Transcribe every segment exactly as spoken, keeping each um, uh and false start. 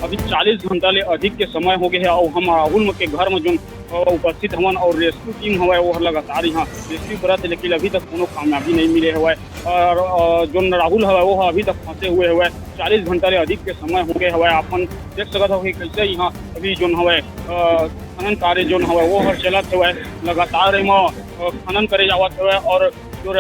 अभी चालीस घंटा ले अधिक के समय हो गए हे अउ हम राहुल के घर में जोन अ, उपस्थित हवन और रेस्क्यू टीम हवय, वो हर लगातार यहाँ रेस्क्यू करत हे, लेकिन अभी तक कोनो कामयाबी नहीं मिले हवय। और अ, जोन राहुल हवय, वो ह अभी तक फंसे हुए हवय, चालीस घंटा ले अधिक के समय हो गए हवय। आप मन देख सकत हो कि कैसे यहाँ अभी जोन हवय, अ, खनन कार्य जोन हवय, वो हर चलत हवय। लगातार एमा, अ, खनन करे जावत हवय और जो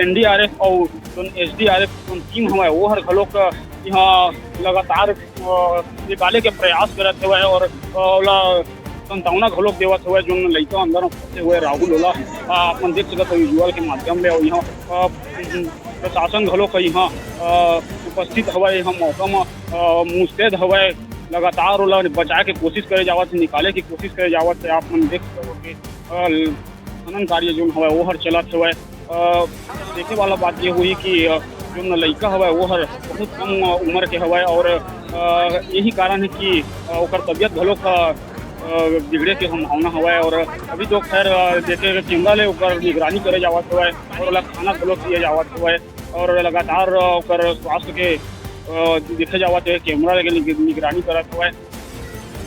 एनडीआरएफ और जोन एसडीआरएफ जोन टीम हवय, वो हर घलोक यहाँ लगातार, अ, निकाले के प्रयास करत हवय और, अ, ओला संतावना घलोक देवत हवय, जोन लइका अंदर में फंसे हुए राहुल ओला, अ, आप मन देख सकत हो विजुअल के माध्यम ले। और यहाँ, अ, प्रशासन घलोक ह यहाँ, अ, उपस्थित हवय, यहाँ मौका म, अ, मुस्तैद हवय, लगातार ओला बचाए के कोशिश करे जावत हे, निकाले के कोशिश करे जावत हे। आप मन देख सकत हो कि, अ, खनन कार्य जोन हवय, वो हर चलत हवय। अ, देखे वाला बात ये होही कि, अ, जोन लइका हवय, वो हर बहुत कम, अ, उम्र के हवय और, अ, यही कारण है कि, अ, ओकर तबियत घलोक, अ, अ, बिगड़े के संभावना हवय और अभी तो खैर, अ, देखे कैमरा ले ओकर निगरानी करे जावत हवय और ओला खाना घलोक दिए जावत हवय और लगातार, अ, ओकर स्वास्थ्य के, अ, देखे जावत हे, कैमरा लेके निग-, निगरानी करत हवय।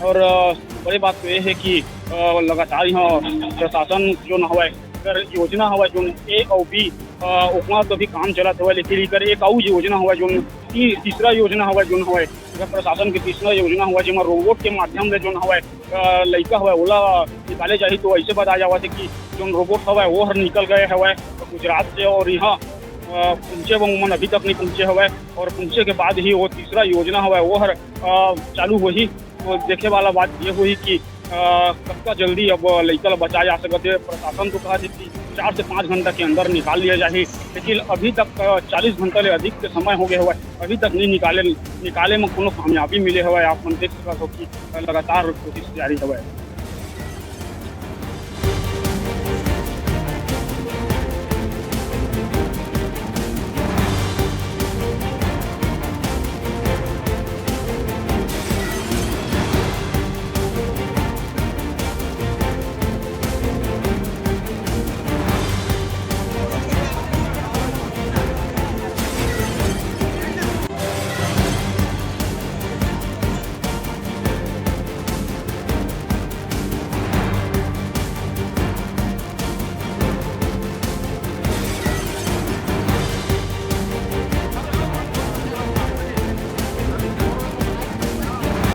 और, अ, बड़े बात तो ये है कि, अ, लगातार यहाँ प्रशासन जोन हवय, एकर योजना हवय जोन ए अउ बी, अ, ओमा तो भी काम चलत हवय, लेकिन एकर एक अउ योजना हवय जोन ती-, तीसरा योजना हवय जोन हवय, एकर प्रशासन के तीसरा योजना हवय, जेमा रोबोट के माध्यम ले जोन हवय, अ, लइका हवय, ओला निकाले जाही। तो ऐसे बताया जावत है कि जोन रोबोट हवय, वो हर निकल गए हवय गुजरात से और यहाँ, अ, पहुँचे बर ओमन अभी तक नहीं पहुँचे हवय और पहुँचे के बाद ही वो तीसरा योजना हवय, वो हर, अ, चालू होही। तो देखे वाला बात ये होही कि, अ, कतका जल्दी अब लइका ला बचाया जा सकत है। प्रशासन तो कहा थी कि चार से पाँच घंटा के अंदर निकाल लिया जाही, लेकिन अभी तक, अ, चालीस घंटा ले अधिक के समय हो गए हवय, अभी तक नहीं निकाले, निकाले में कोनो कामयाबी मिले हवय। आप मन देख सकत हो कि लगातार कोशिश जारी हवय।